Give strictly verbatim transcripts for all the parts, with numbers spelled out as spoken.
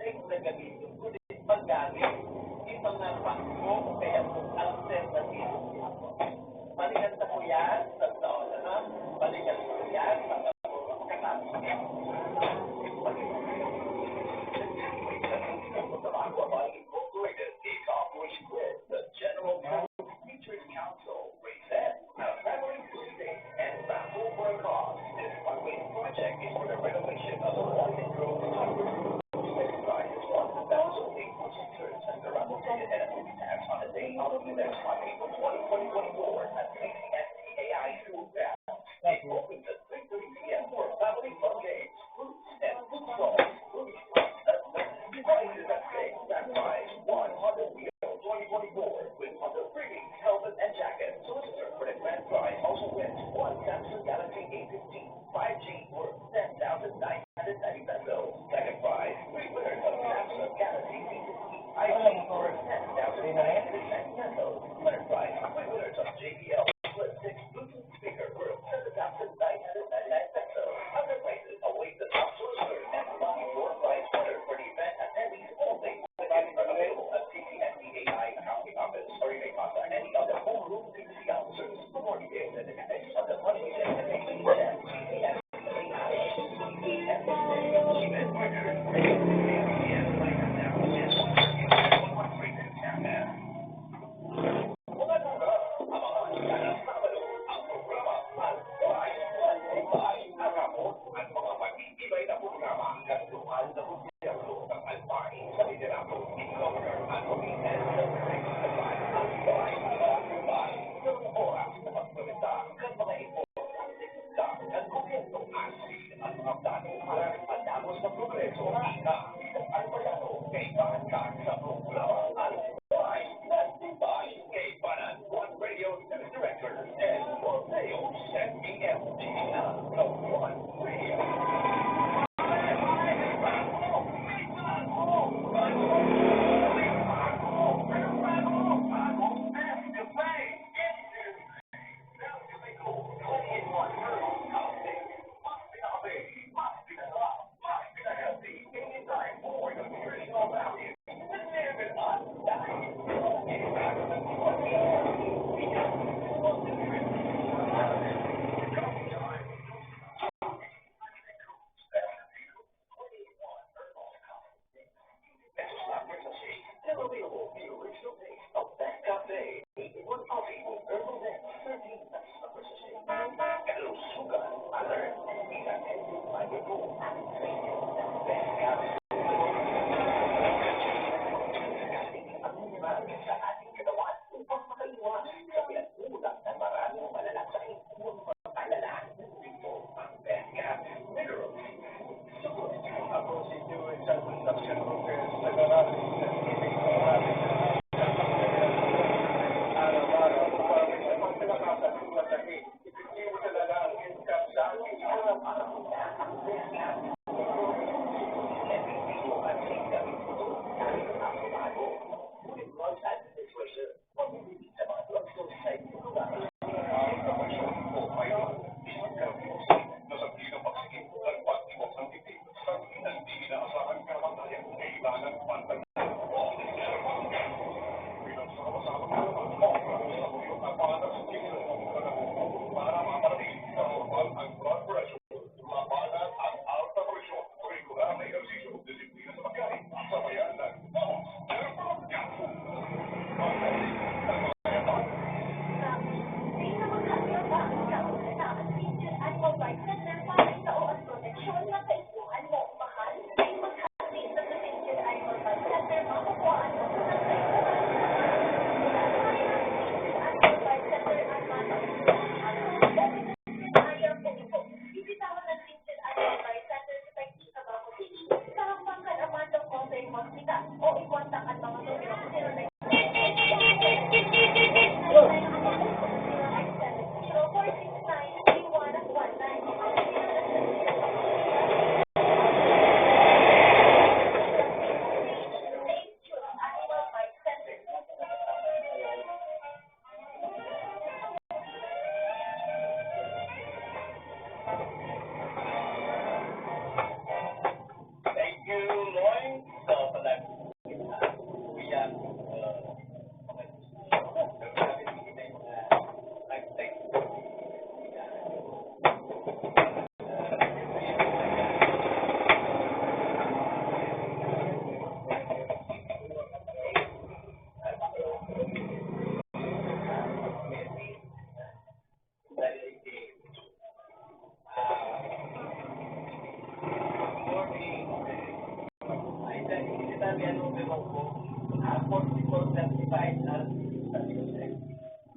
na gamiton kundi paggamit nin mga pakbo o kaya po alternatibong hapon. Balikan ta po yan sa taon, ano? Balikan ta po yan sa taon. Katapos niya. Features Council presents a family Tuesday and raffle for a cause. This fundraising project is for the renovation of the Boys and Girls High School. Second prize is one thousand eight hundred and the raffle ticket and a free pass on the day of the next Monday, April twenty, twenty twenty-four at six P M T A I School grounds. It opens at three thirty P M for family fun games, food, and food stalls. Prizes at stake, grand prize, one Honda Wheel twenty twenty-four with Honda Freebie, helmet and jacket. Solicitor for the grand prize also wins one Samsung Galaxy A fifteen five G worth ten thousand nine hundred ninety pesos. Second prize, three winners of Samsung Galaxy A fifteen five G worth ten thousand nine hundred ninety pesos. Third prize, three winners of J B L Flip six Bluetooth speaker worth seven thousand nine hundred ninety-nine pesos. Other prizes await the top sorcerer and lucky door prize winner for the event attendees only. Tickets are available at C C N D A I accounting office or you may contact any of the homeroom C C officers for more details and the conditions of the fundraising. Yan ang numero ko. Ah, forty-four thirty-five na sa Joseph.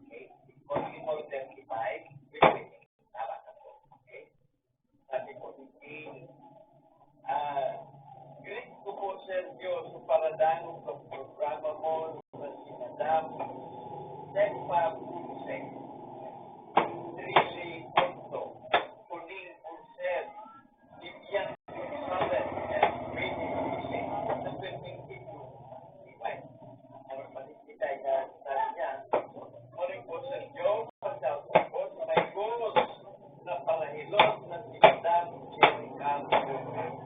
Okay? Forty-four thirty-five. Wait, wait. Tama na po. Okay? Sabi ko, "Hindi." Ah, greet ko po, Sergio, sa paradangog sa programa mo na si Madam Sepa Bunse. Really, ito. Kuning Bunse. Vivian Gonzalez and Raymond Bunse. Ang pwedeng ito. Ang pwedeng kita na sabi niya, Morning po, Sergio. Pasal po sa may ghost na palahilot na si Madam Jerica Gomez.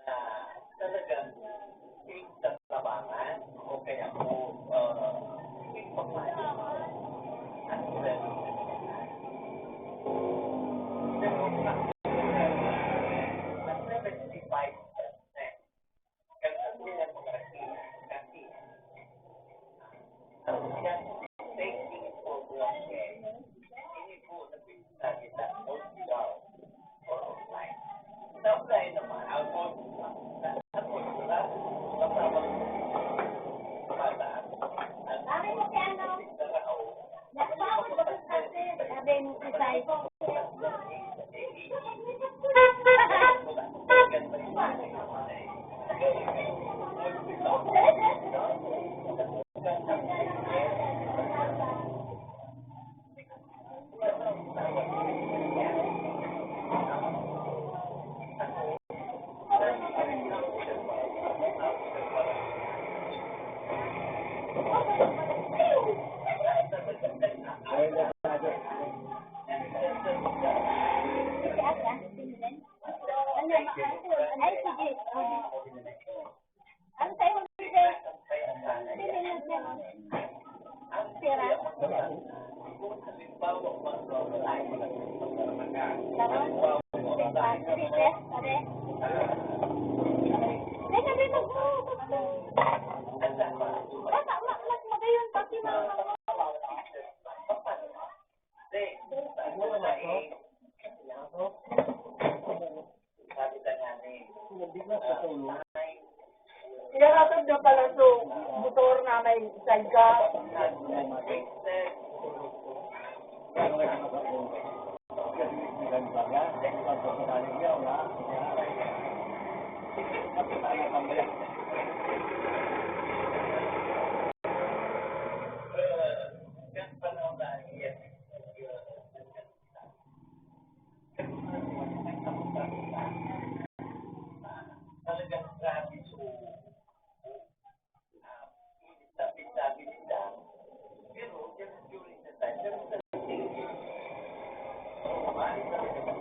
Na talagang pinagtabangan o kaya po, ah, pinagpapalibot ang sarili. Pero ang seventy-five percent kan ating mga kasi, ang siya, thank you for blessing. Ini po, Sabi ta, on ground or online. Sa offline naman, ang on, ang on, wala, kasama, bata, ang Sabi mo si ano? Sabi ni Isay. Ay, sige. Ano sa'yo, Jose? Sira? Tapos, sige, Jess, sabi. Ay, sabi mo, gusto. Baka, ma-, mas magayon pa si mama mo. Inaratod na pala sa motor na may saiga. Talagang grabe. So, ah, sabi-sabi nila, pero just during the time, pero sa tingin, so, bali talaga sa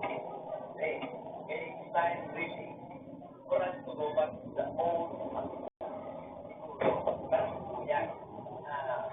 tingin. Eh, eh, time really. For us to go back to the old, siguro, parang yan. Ah,